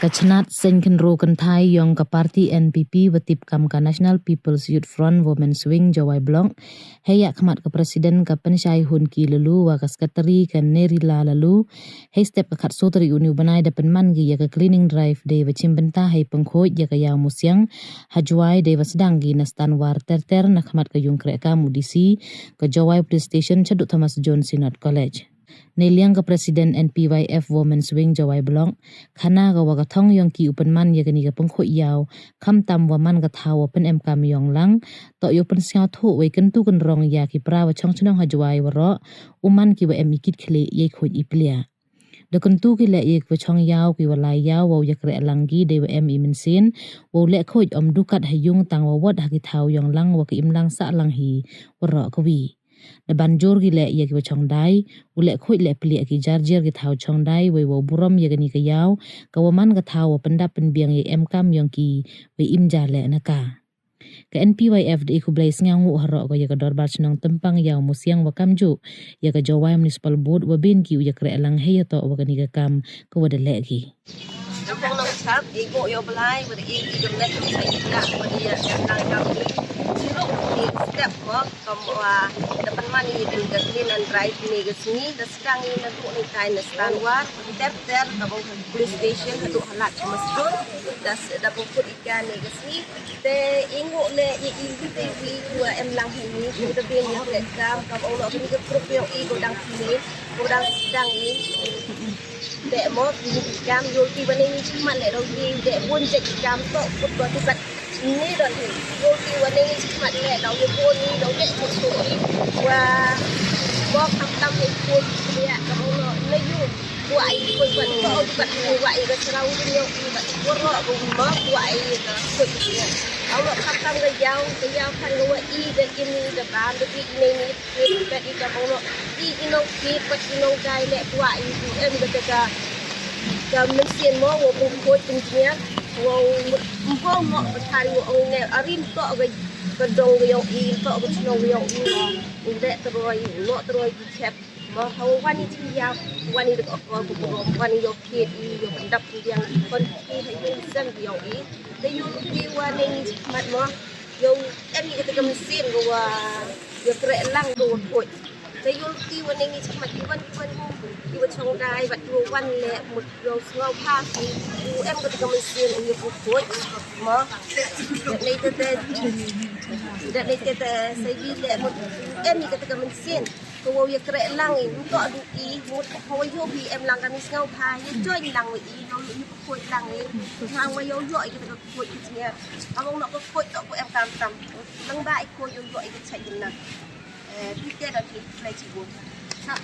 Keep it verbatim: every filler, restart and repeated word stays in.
Ka chnat seiñ khynroo kynthai yong ka party N P P wa tip kam ka National People's Youth Front Women's Wing Jowai Block, hei yakhmat ka President ka Pynshai Hunki Laloo wa ka Secretary ka Nerila Laloo, hei step ka khatsoo tarik uni u bnai da pynman ki ya ka cleaning drive dei wa chimbynta hei pynkhuid ya ka Yaw Musiang ha Jowai dei wa sdang ki na stanwar ter ter na khmat ka yung kreh kam u D C ka Jowai Police Station chaduh Thomas Jones Synod College. Neiliang ka President N P Y F Women's Wing Jowai Block, khana ka wa ka thong yong ki u pynman ya kani ka pynkhuid yaw, khamtam wa man ka thaw wa pynemkam yong lang, toh yow pynsngewthuh wei kyntu kynrong ya ki para wa chong chnong ha Jowai waroh, u man ki wa em i kit khlieh yei khuid i pliah. Da kyntu ki leh ya ki wa chong yaw ki wa lai yaw wow yakreh lang ki dei wa em i mynsiem wow leh khuid, ym dukat ha yung tang wa wot ha ki thaw yong lang wa ki imlang sahlang hi waroh kawi. Da ban jur ki leh ya ki wa chong dai u leh khuid leh pliah ki jar jar ki thaw chong dai wei wow burom ya kani ka yaw, ka wa man ka thaw wa pyndap pynbiang ya i emkam yong ki wei im ja leh na ka. Ka N P Y F da i khublei sngewnguh haroh ko ya ka Dorbar Chnong Tympang Yaw Musiang wa kamjuh ya ka Jowai Municipal Board wa bin ki u yakreh lang hei yatoh wa kani ka kam ka wa da leh ki. Nongpong nongchap, i ko yow blai wa da i i gam leh i sa i na wa da ya sa lang kam ni. Chiruk i step ko kam wa da pynman i ka clean and drive ni ka sngi, da sdang i na tu ni tai na stanwar ter ter ka bong police station haduh halat Thomas Jones, da s-, da bong kut i ka ni ka sngi. Te i nguh leh i i i te i wa em lang hini, i te bin ya te kam, kam ong lo bin ka group yong i ko dang pini, ko dang sdang i. Te mo, i kam yow ki wa neng i chikmat leh, daw i te bun je i kam toh kut ko tu kat ni don hi. Yow ki wa neng i chikmat leh, daw i bun i, daw leh kut ko i. Wa bok tam tam i kut ya, kam ong lo, na yu. Wa i kut kat, wa i kat, wa i kat, srau i yong i kat, wa ro ko ma, wa i kat, kut ya. Aw lo khatam ka yaw, ka yaw kan ka wa i da kini da ban da ki i nei ni, ki da i ka bong lo. I i nong ki, pat i nong dai leh, wa i em ka te ka, ka mynsiem mo, wa bong khuid engineer, wa bong mo, ka thari wa ong ne, arim to ka, ka dong ka yong i, to ka chnong ka yong i, wa. Ung de troi, no troi ki chep. Mo ha wan i chi yaw, wan i da ko ko ko, wan i yow kit i, yow pyndap i yang i kon ki ha yung sem yong i. Te yow ki wa neng i chikmat mo, yow em i ka te ka mynsiem ko wa yakreh lang ko wa khuid. Te yow ki wa neng i chikmat i wan i wan mo, i wa chong dai, wat i wa wan leh, mut yow sngewbha ki, u em ka te ka mynsiem u yow khuid mo. Da nei te te, da nei te te, sa i leh mut em i ka te ka mynsiem. Ko wow yakreh lang i, nto du i, mut ko wow yoh i em lang kani sngewbha, ya join lang wa i, yow i khuid lang i. Tang wa yow yoh i ka khuid ki nia. Among no ko khuid to ko em tam tam. Lang ba i khuid yow yoh i ka chai na. Eh, pite da ki play chi bu. Sa.